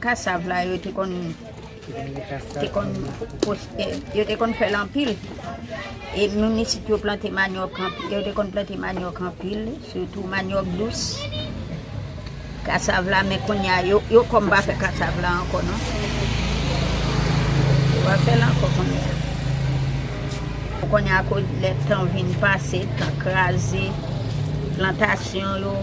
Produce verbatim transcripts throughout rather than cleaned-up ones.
Kasav la, yo te konn, te konn pos-, eh, yo te konn fè l anpil. E moun isit yo plante manyòk anpil, yo te konn plante manyòk anpil, sitou manyòk dous. Kasav la, men kounye a, yo, yo kòm pa fè kasav la ankò, non. Yo pa fè l ankò kounye a. Kounye a, akoz lè tan vin pase, tan kraze plantasyon yo,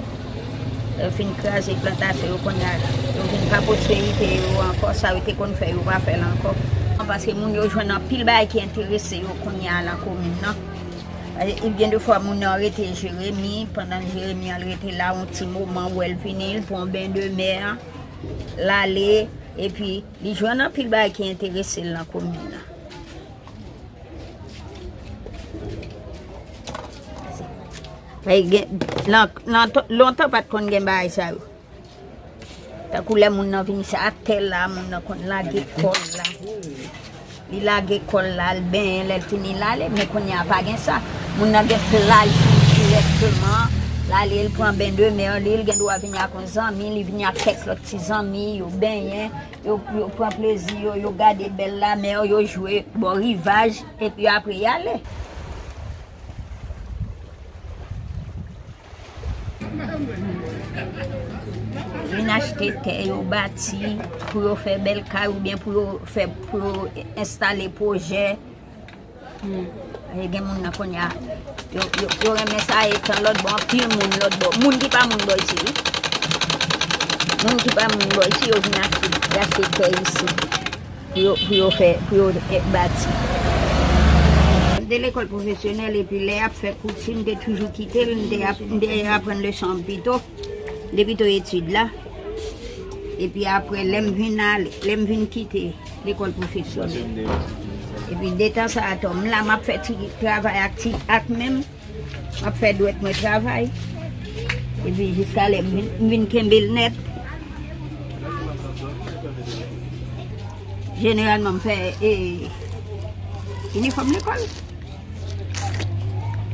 yo fin kraze plantasyon yo, kounye a, yo vin pa pwosperite yo ankò, sa yo te konn fè, yo pa fè l ankò. Paske moun yo jwenn anpil bagay ki enterese yo kounye a nan komin nan. E, e byen de fwa, moun nan rete Jeremi, pandan Jeremi an rete la, yon ti moman, ou wè l vini, l pran yon ben de mè, l ale, epi li jwenn anpil bagay ki enterese l nan komin nan. Paske gen, nan, nan to-, lontan pa t konn gen bagay sa yo. Tankou lè moun nan vin sa atè la, moun nan konn lage kò l la. Li lage kò l la, l benyen, lè l fini l ale, men kounye a pa gen sa. Moun nan gen plaj li dirèkteman, l ale, l pran ben de mè li, l gen dwa vini ak yon zanmi, li vini ak kèk lòt ti zanmi, yo benyen, yo, yo pran plezi yo, yo gade bèl lamè, yo jwe bò rivaj, epi apre y ale. Vin achte tè, yo bati pou yo fè bèl kay oubyen pou yo fè, pou yo enstale pwojè. Hmm. E gen moun nan kounye a, yo, yo, yo renmen sa, etan lòt bò, anpil moun lòt bò. Moun ki pa moun bò isi, wi. Moun ki pa moun bò isi, yo vin achte, y achte tè isi. Pou yo, pou yo fè, pou yo, eh, bati. M te lekòl pwofesyonèl, epi lè y ap fè kouti, m te toujou kite l, m te ap-, m te aprann leson an pito, m te pito etid la. Epi apre, lè m vin ale, lè m vin kite lekòl pwofesyonèl. Epi detan sa a tou, m la, m ap fè ti travay ak ti, ak men m. M ap fè dwèt mwen travay. Epi jiska lè m vin, m vin kenbe l nèt. Jeneralman, m fè, e, inifòm lekòl.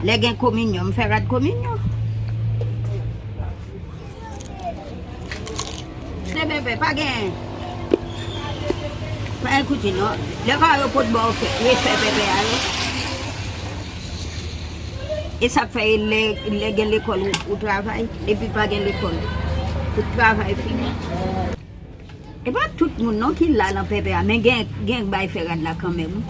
Lè gen kominyon, m fè rad kominyon. Se bebe, pa gen, pa gen kouti non. Lè pa yo pot ba w fè, refè bebe a yo. E sa k fè lè, lè gen lekòl ou, ou travay, epi pa gen lekòl, tout travay fini. E pa tout moun non ki la nan pèpè a, men gen, gen k bay fè rad la kanmenm.